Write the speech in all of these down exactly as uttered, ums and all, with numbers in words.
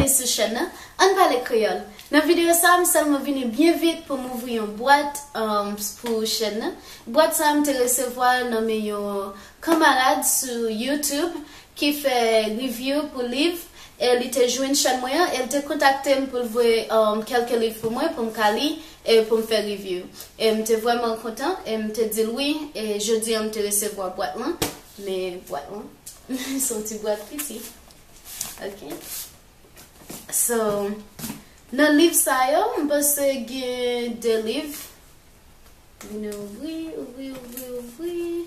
Sou chèn nan, Ann Pale Kreyòl. Nan videyo sa a, m sèlman vini byen vit pou m ouvri yon bwat, um, pou chèn nan. Bwat sa a, m te resevwa l nan men yon kanmarad sou YouTube ki fè review pou liv, e li te jwenn chèn mwen an, e li te kontakte m pou l voye, um, kèlke liv pou mwen, pou m ka li, e pou m fè review. E m te vrèman kontan, e m te di l wi, e jodi a m te resevwa bwat lan, men bwat lan, se yon ti bwat piti. Ok. So, nan liv sa yo, m panse gen de liv. Vin ouvri, ouvri, ouvri, ouvri.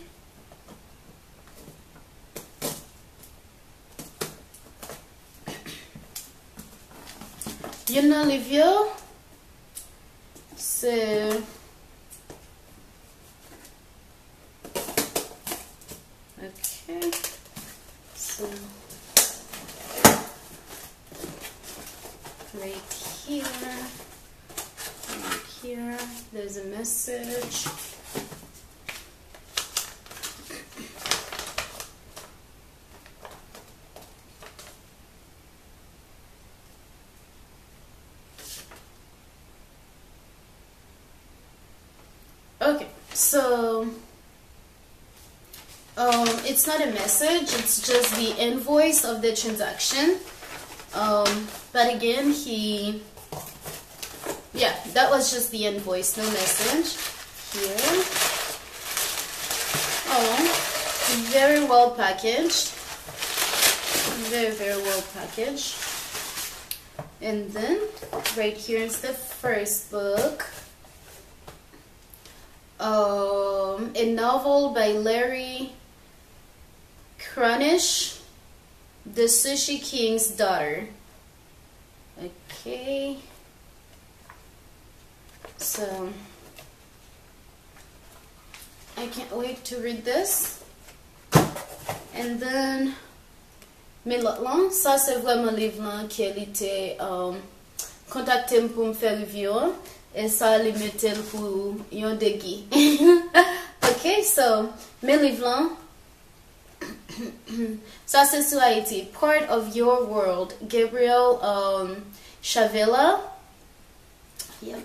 Youn nan liv yo, se Okay. So, right here, right here, there's a message. Okay, so, um, it's not a message, it's just the invoice of the transaction. Um, but again, he, yeah, that was just the invoice, no message here. Oh, very well packaged. Very, very well packaged. And then, right here is the first book. Um, a novel by Larry Kranish, The Sushi King's Daughter. Okay. So, I can't wait to read this. And then, men lòt lan, sa se vrèman liv lan ke li te, um, kontakte m pou m fè review an. E sa li mete l pou yon degi. Ok, so, men liv lan. Sa se sou Ayiti. Part of Your World, Gabriel, um, Chavela. Yep.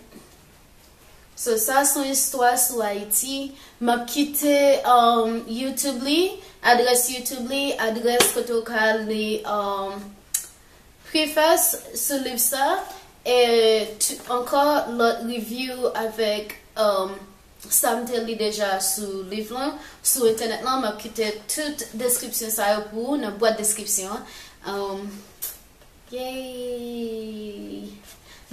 So, sa se yon istwa sou Ayiti. M ap kite, um, YouTube li, adrès YouTube li, adrès kote w ka li, um, preface sou liv sa, e t-, ankò lòt review avèk, um, sa m te li deja sou liv lan, sou entènèt lan. M ap kite tout deskripsyon sa yo pou ou nan bwat deskripsyon an. Um, Yay!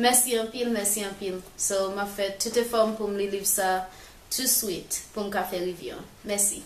Mèsi anpil, mèsi anpil. So, m ap fè tout efò m pou m li liv sa touswit pou m ka fè review an. Mèsi.